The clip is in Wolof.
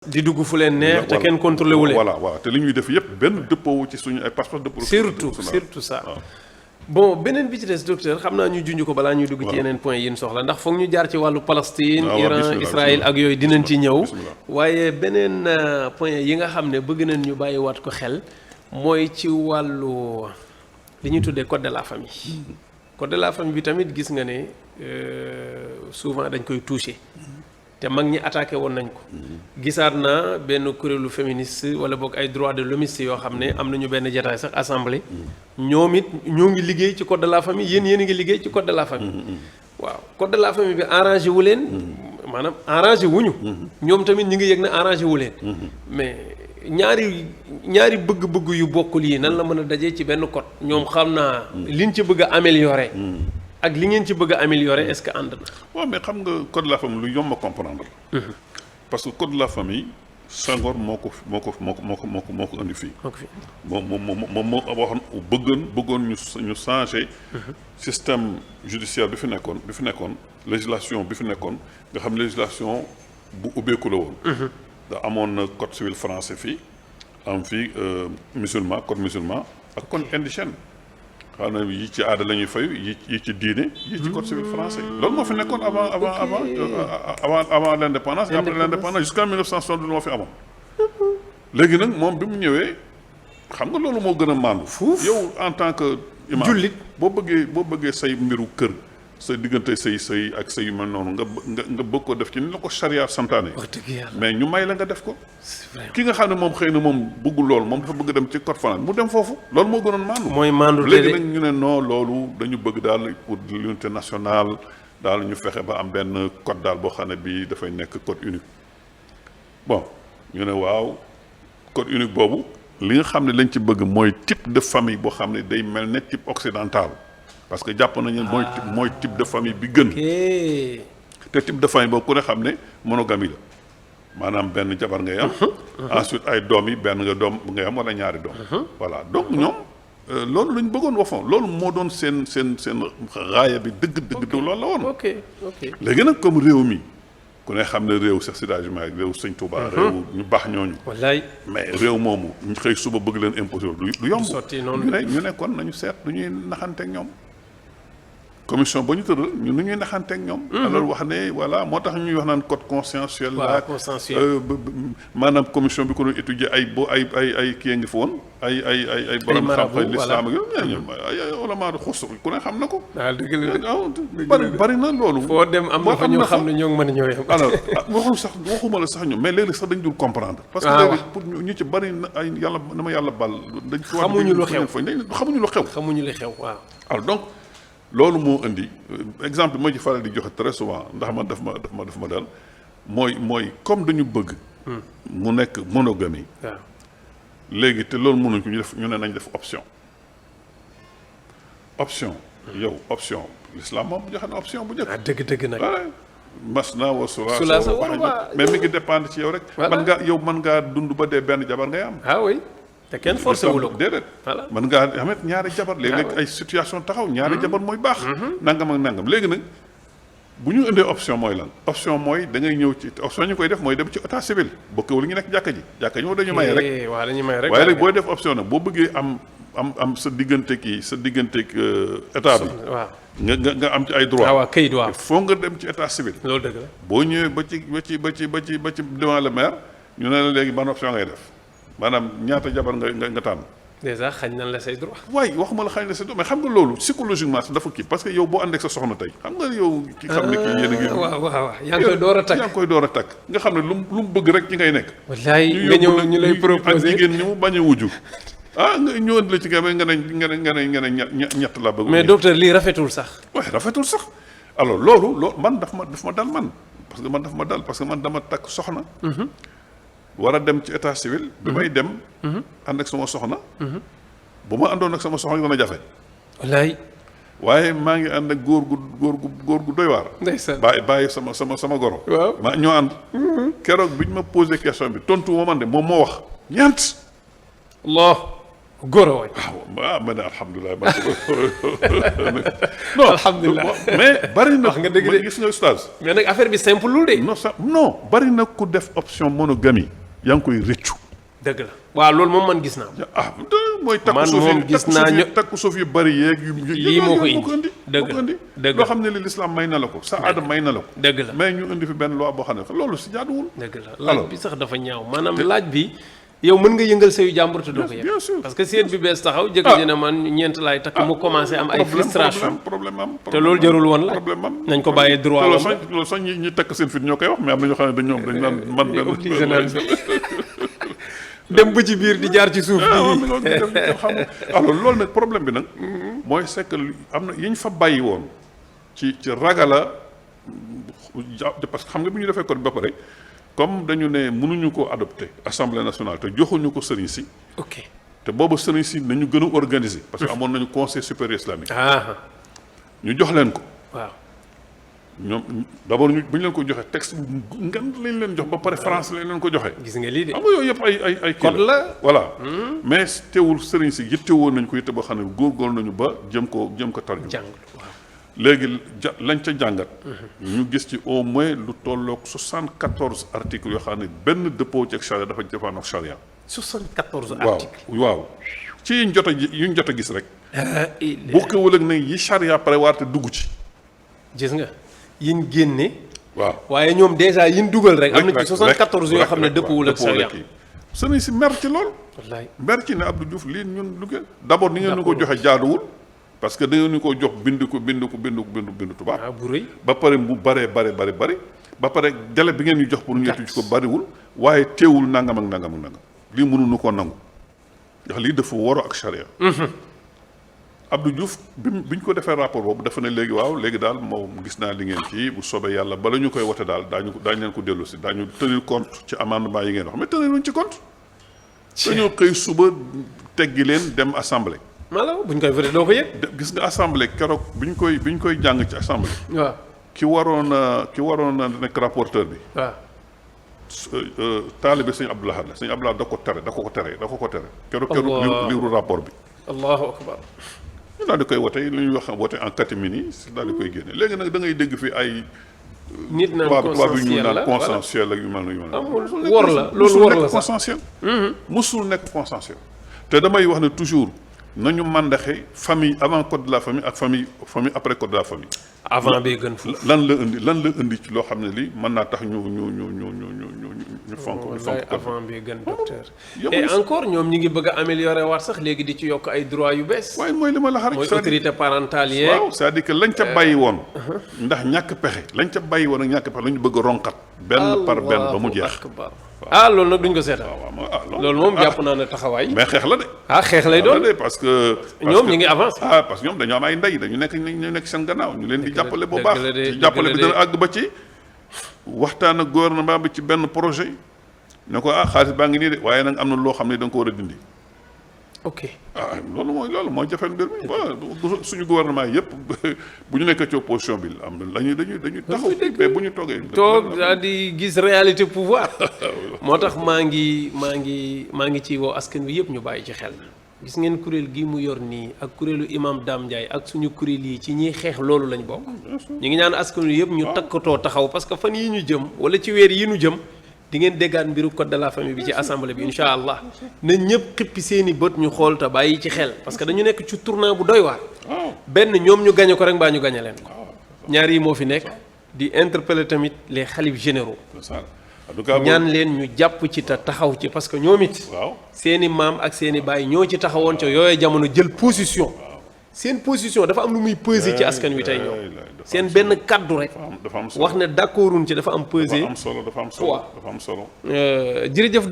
di dugg fu leen neex te kenn contrôlé wu leen. voilà te li ñuy def yëpp benn dëppoo ci suñu ay passeport de surtout ça. bon beneen bi ci des docteur xam naa ñu junj ko balaa ñuy dugg ci yeneen point yi ñu soxla ndax foog ñu jaar ci wàllu Palestine Iran Israël ak yooyu dinañ ci ñëw waaye beneen point yi nga xam ne bëgg nañ ñu bàyyiwaat ko xel mooy ci wàllu li ñuy tuddee code de la famille. code de la famille bi tamit gis nga ne souvent dañ koy touché te mag ñi attaqué woon nañ ko. gisaat naa benn kuréelu féministe wala boog ay droits de l'homme yoo xam ne am nañu benn jataay sax assemblée. ñoom it ñoo ngi liggéey ci code de la famille yéen a ngi liggéey ci code de la famille. waaw code de la famille bi arrangé wu leen. maanaam arrangé wuñu. ñoom tamit ñi ngi yëg ne arrangé wu leen. mais ñaari bëgg-bëgg yu bokkul yi nan la mën a dajee ci benn code ñoom xam naa liñ ci bëgg a améliorer. ak li ngeen ci bëgg a améliorer est-ce que ànd na. waaw mais xam nga code de la famille lu yomb a comprendre. parce que code de la famille Senghor moo ko indi fii. moom moo waxoon bëggoon ñu changer. système judiciaire bi fi nekkoon législation bi fi nekkoon nga xam législation bu ubbeeku la woon. da amoon na code civil français fii am fii musulman code musulman ak code indigène. xam na yi ci aada la ñuy fayu yi ci diine yi ci code civil français loolu moo fi nekkoon avant l'indépendance et après l'indépendance jusqu'en 1962 moo fi amoon léegi nag moom bi mu ñëwee xam nga loolu moo gën a maandu fuuf yow en tant que imam jullit boo bëggee say mbiru kër sa diggante say ak say yu mel noonu nga bëgg ko def ci ni la ko charia santaane mais ñu may la nga def ko ki nga xam ne moom xëy na moom bëggul loolu moom dafa bëgg dem ci code fanaan mu dem foofu loolu moo gënoon maandu mooy maandu léegi nag ñu ne non loolu dañu bëgg daal pour l'unité nationale daal ñu fexe ba am benn code daal boo xam ne bii dafay nekk code unique bon ñu ne waaw code unique boobu li nga xam ne lañ ci bëgg mooy type de famille boo xam ne day mel ne type occidental parce que jàpp nañu mooy type de famille bi gën te type de famille boobu ku ne xam ne monogamie la maanaam benn jabar ngay am ensuite ay doom yi benn nga doom ngay am wala ñaari doom voilà donc ñoom loolu lañ bëggoon wafon loolu moo doon seen raaya bi dëgg loolu la woon léegi nag comme réew mi ku ne xam ne réew Cheikh Seydi Hadji Malick réew Sëñ Touba réew ñu baax ñooñu wallaay mais réew moomu ñu xëy suba bëgg leen imposer du yomb ñu ne kon nañu seet du ñuy naxante ak ñoom commission ba ñu tëral ñun nu ñuy naxante ak ñoom alors wax ne voilà moo tax ñuy wax naan code consensuel la maanaam commission bi ko doon étudier ay kii ngi fa woon ay borom xam-xam l'islam ak yooyu ay ulama xus ku ne xam na ko bari na loolu foo dem am na fa ñoo xam ne ñoo ngi mën a ñëw yem alors waxuma la sax ñoom mais léegi sax dañ dul comprendre parce que léegi pour ñu ci bari ay yàlla dama yàlla bal dañ xamuñu lu xew xamuñu lu xew waaw alors donc loolu moo indi exemple bi ma ci faral di joxe très souvent ndax man daf ma dal mooy comme dañu bëgg mu nekk monogamie léegi te loolu mënuñ ko ñu ne nañ def option yow option l'islam moom joxe na option bu njëkk dëgg nag masna wa sulaasa mais mi ngi dépendre ci yow rek mën ngaa dund ba dee benn jabar ngay am oui te kenn forcé wu la ko déedéet mën ngaa xamet ñaari jabar léeg-léeg ay situation taxaw ñaari jabar mooy baax nangam ak nangam léegi nag bu ñu indee option mooy lan option mooy da ngay ñëw ci option ñu koy def mooy dem ci état civil bokkewul ñu nekk jàkka ji moom dañu maye rek waaye léegi booy def option nag boo bëggee am sa digganteeg état bi nga am ci ay droit kayit waaw foo nga dem ci état civil loolu dëgg la boo ñëwee ba ci devant le maire ñu ne la léegi ban option ngay def maanaam ñaata jabar nga tànn déjà xañ nañ la say droit waaye waxuma la xañ la say droit mais xam nga loolu psychologiquement dafa kii parce que yow boo ànd ak sa soxna tey xam nga yow ki xam ne kii yéen a ngi waaw yaa ngi koy door a takk nga xam ne lu mu bëgg rek ci ngay nekk wallaay nga ñëw ñu lay proposer ak jigéen ñi mu bañ a wujju nga ñëwandi la ci nga ne ñett la bëgg mais docteur lii rafetul sax waaye rafetul sax alors loolu man daf ma dal man parce que man dama takk soxna war a dem ci état civil bi may dem ànd ak sama soxna bu ma àndoon ak sama soxna dana jafe wallaay waaye maa ngi ànd ak góor gu doy waar ndeysaan bàyyi sama goro waaw maa ñoo ànd keroog bi ñu ma posé question bi tontu ma man de moom moo wax ñeent Allah góor waay. waaw ma ne alhamdulilah. non alhamdulilah mais bari na. wax nga dëgg de gis nga oustaz. mais nag affaire bi simple lul de. non bari na ku def option monogamie yaa ngi koy rëccu. dëgg la waaw loolu moom man gis naa. mooy man moom gis naa takku suuf yu bari yeeg lii moo ko indi dëgg loo xam ne li l'islam may na la ko sa aada may na la ko. dëgg la mais ñu indi fi benn loi boo xam ne loolu si jaaduwul. dëgg la laaj bi sax dafa ñaaw maanaam laaj bi. yow mën nga yëngal sayu jàmbur te doo ko yëg. bien sûr parce que seet bi bees taxaw. jëkkër ji ne man ñeent laay takk mu commencé am ay frustration problème am te loolu jarul woon la problème am nañ ko bàyyee droit am loolu sax ñi takk seen fit ñoo koy wax mais am na ñoo xam ne dañ naan man obligé naan dem ba ci biir di jaar ci suuf bi alors loolu nag problème bi nag mooy c'est que am na yi ñu fa bàyyi woon ci ragala parce que xam nga bi ñu defee code ba pare comme dañu ne mënuñu ko adopté assemblée nationale te joxuñu ko sëriñ si. ok te boobu sëriñ si nañu gën a organiser. parce que amoon nañu conseil supérieur islamique. ñu jox leen ko. waaw ñoom d'abord bu ñu leen ko joxee texte bu ngan lañ leen jox ba pare France lañ leen ko joxee. gis nga lii de xam nga yooyu yëpp ay code la voilà. mais teewul sëriñ si yittewoo nañ ko yitte boo xam ne góorgóorlu nañu ba jëm ko tarju. léegi lañ ca jàngat. ñu gis ci au moins lu tolloog 74 articles yoo xam ne benn dëppoo ci ak charia dafa jëfaan ak charia. 74 articles waaw ci yuñ jot a gis rek. bokkewul ak ne yi charia prévoir te dugg ci. gis nga yin génne. waaw waaye ñoom déjà yin dugal rek. am na ci 74 yoo xam ne dëppwul ak charia. sëriñ si mer ci lool. wallaay mer ci ne Abdou Diouf lii ñun lu ngeen d'abord ni ngeen ñu ko joxe jaaduwul. parce que da ngeen ñu ko jox bind tubaab. bu rëy ba pare mu bari. ba pare délai bi ngeen ñu jox pour ñu yetu ci ko bariwul. waaye teewul nangam ak nangam ak nangam. lii mënuñu koo nangu. ndax lii dafa waroo ak charia. Abdou Diouf bi ñu ko defee rapport boobu dafa ne léegi waaw léegi daal moom gis naa li ngeen ci bu soobee yàlla bala ñu koy wote daal daañu leen ko dellu si daañu tenir compte ci amendement yi ngeen wax mais tenir luñ ci compte. dañoo xëy suba teggi leen dem assemblée. maanaam bu ñu koy voté doo ko yëg. gis nga assemblée keroog bi ñu koy jàng ci assemblée. waaw ki waroon na nekk rapporteur bi. waaw. taalibe sëñ Abdou Lahad la sëñ Abdou Lahad da ko tere. keroog liiru rapport bi. allahu akbar. ñu daal di koy wote li ñuy wax wote en catimini daal di koy génne léegi nag da ngay dégg fi ay. nit naan consensuel la consensuel ak yu mel noonu. amul wor la loolu wor la sax consensuel. musul nekk consensuel. te damay wax ne toujours. nañu màndaxe famille avant code de la famille ak famille après code de la famille. avant bee gën foofu. lan la indi ci loo xam ne lii mën naa tax ñu fonk. avant bee gën docteur. et encore ñoom ñi ngi bëgg a améliorer waat sax léegi di ci yokk ay droits yu bees. waaye mooy li ma la xaar mooy autorité parentale yeeg. waaw c'est-à-dire que lañ ca bàyyi woon. ndax ñàkk pexe lañ ca bàyyi woon ak ñàkk pexe la ñu bëgg a ronkat. benn par benn ba mu jeex. loolu nag duñ ko seetaan. loolu moom jàpp naa ne taxawaay. mais xeex la de. xeex lay doon parce que. ñoom ñu ngi avancé. parce que ñoom dañoo am ay ndey dañu nekk seen gannaaw ñu leen di jàppale bu baax ci jàppale bi dana àgg ba ci waxtaan ak gouvernement bi ci benn projet ne ko xaalis baa ngi nii de waaye nag am na loo xam ne da nga ko war a dindi. ok loolu mooy jafeel mbir mi voilà suñu gouvernement yëpp bu ñu nekk ci opposition bi am na dañuy taxaw mais bu ñu toog daal di gis réalité pouvoir moo tax maa ngi ci woo askan wi yëpp ñu bàyyi ci xel. gis ngeen kuréel gi mu yor nii ak kuréelu imam Dame Ndiaye ak suñu kuréel yi ci ñiy xeex loolu lañ bokk. ñu ngi ñaan askan wi yëpp ñu takkatoo taxaw parce que fan yi ñu jëm wala ci weer yi ñu jëm di ngeen déggaat mbiru code de la famille bi ci assemblée bi incha allah na ñëpp xippi seeni bët ñu xool te bàyyi ci xel parce que dañu nekk ci tournant bu doy waar. benn ñoom ñu gañe ko rek mbaa ñu gañe leen ko. ñaar yi moo fi nekk di interpeller tamit les xalif généraux. ñaan leen ñu jàpp ci te taxaw ci parce que ñoom it. seeni maam ak seeni baay ñoo ci taxawoon ca yooyu jamono jël position. seen position dafa am lu muy peser ci askan wi tey ñoom. seen benn kaddu rek. wax ne d'accorduñ ci dafa am peser. dafa am solo. jërëjëf.